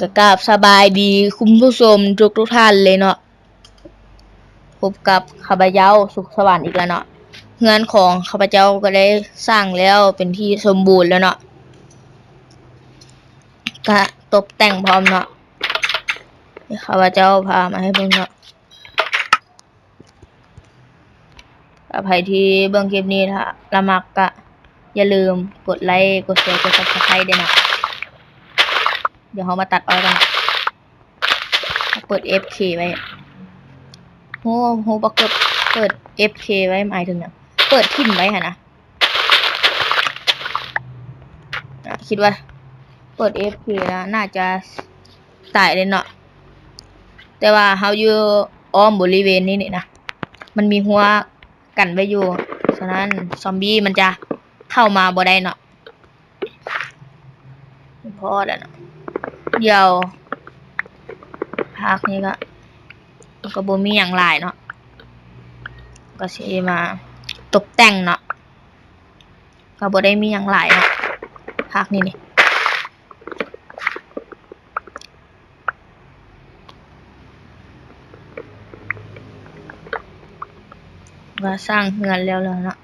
ກໍກາບສະບາຍດີຄຸນຜູ້ຊົມທຸກໆທ່ານເລີຍເນາະ. ພົບກັບຂ້າພະເຈົ້າ ສຸກສະຫວັນ ອີກແລ້ວເນາະ. ເຮືອນຂອງຂ້າພະເຈົ້າກໍໄດ້ສ້າງແລ້ວເປັນທີ່ສົມບູນແລ້ວເນາະ, ກະຕົບແຕ່ງພ້ອມເນາະ. ເດ ຂ້າພະເຈົ້າພາມາໃຫ້ເບິ່ງເນາະ. ຖ້າໃຜທີ່ເບິ່ງຄລິບນີ້ ຖ້າ ລະມັກ ກະຢ່າລືມກົດໄລ ກົດແຊ ກົດ Subscribe ເດ້ເນາະ. ດຽວເຮົາມາຕັດອ້ອຍກັນເນາະ. ເຮົາເປີດເອັຟເຄໄວ້. ຮູ້ ຮູ້ບໍ່ ເປີດເອັຟເຄໄວ້ໝາຍເຖິງຫຍັງ? ເປີດຖິ້ມໄວ້ຫັ້ນນະ. ອາ ຄິດວ່າເປີດເອັຟເຄແລ້ວໜ້າຈະຕາຍເດ້ເນາະ. ແຕ່ວ່າເຮົາຢູ່ອ້ອມບໍລິເວນນີ້ນີ້ນະ ມັນມີຮົ້ວກັນໄວ້ຢູ່, ສະນັ້ນຊອມບີ້ມັນຈະເຂົ້າມາບໍ່ໄດ້ເນາະ. ພໍແລ້ວເນາະ. ດຽວພາກນີ້ກະ ກະບໍ່ມີຫຍັງຫຼາຍເນາະ, ກະຊິມາຕົບແຕ່ງເນາະ. ກະບໍ່ໄດ້ມີຫຍັງຫຼາຍເນາະ ພາກນີ້ນີ້. ກະສ້າງເຮືອນແລ້ວແລ້ວເນາະ.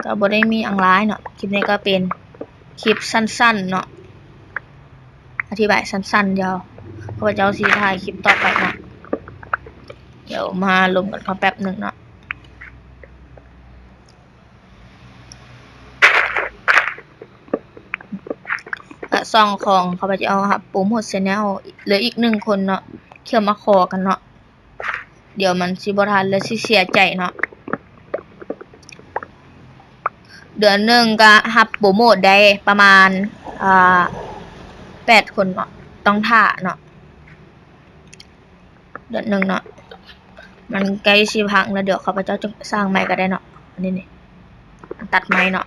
ກໍບໍ່ໄດ້ມີຫຍັງຫຼາຍເນາະ, ຄລິບນີ້ກໍເປັນຄລິບສັ້ນໆເນາະ, ອະທິບາຍສັ້ນໆ. ດຽວຂ້າພະເຈົ້າຊິຖ່າຍຄລິບຕໍ່ໄປເນາະ, ດຽວມາລົມກັນກ່ອນແປັບໜຶ່ງເນາະ. ແລະ ຊ່ອງຂອງຂ້າພະເຈົ້າ ຮັບໂປຣໂມດແຊນແນວ ເຫຼືອອີກໜຶ່ງຄົນເນາະ, ເຂົ້າມາຂໍກັນເນາະ. ດຽວມັນຊິບໍ່ທັນ ແລະ ຊິເສຍໃຈເນາະ. ເດືອນໜຶ່ງກະຮັບໂປຣໂມດໄດ້ປະມານ ອ່າ ແປດຄົນເນາະ, ຕ້ອງຖ້າເນາະ ເດືອນໜຶ່ງເນາະ. ມັນໃກ້ຊິພັງແລ້ວ, ດຽວຂ້າພະເຈົ້າຈະສ້າງໃໝ່ກໍໄດ້ເນາະ. ອັນນີ້ນີ້ ຕັດໄມ້ເນາະ,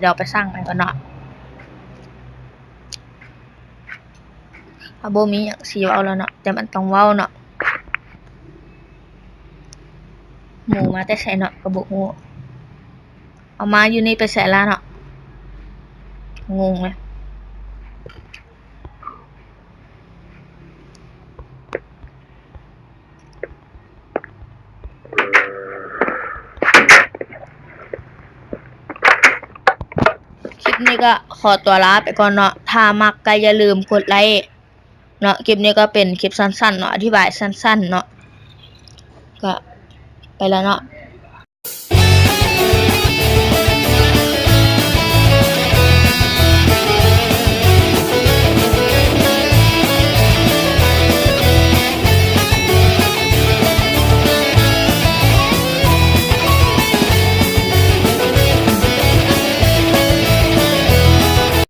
ດຽວໄປສ້າງໃໝ່ກ່ອນເນາະ. ເຮົາບໍ່ມີຫຍັງຊິເວົ້າແລ້ວເນາະ, ແຕ່ມັນຕ້ອງເວົ້າເນາະ. ໝູມາແຕ່ໃສເນາະ ກໍບໍ່ຮູ້, ເອົາມາຢູ່ນີ້ໄປໃສລະເນາະ, ງົງເລີຍ. ຄລິບນີ້ກໍຂໍຕົວລາໄປກ່ອນເນາະ, ຖ້າມັກກໍຢ່າລືມກົດໄລເນາະ. ຄລິບນີ້ກໍເປັນຄລິບສັ້ນໆເນາະ, ອະທິບາຍສັ້ນໆເນາະ, ກໍໄປແລ້ວເນາະ.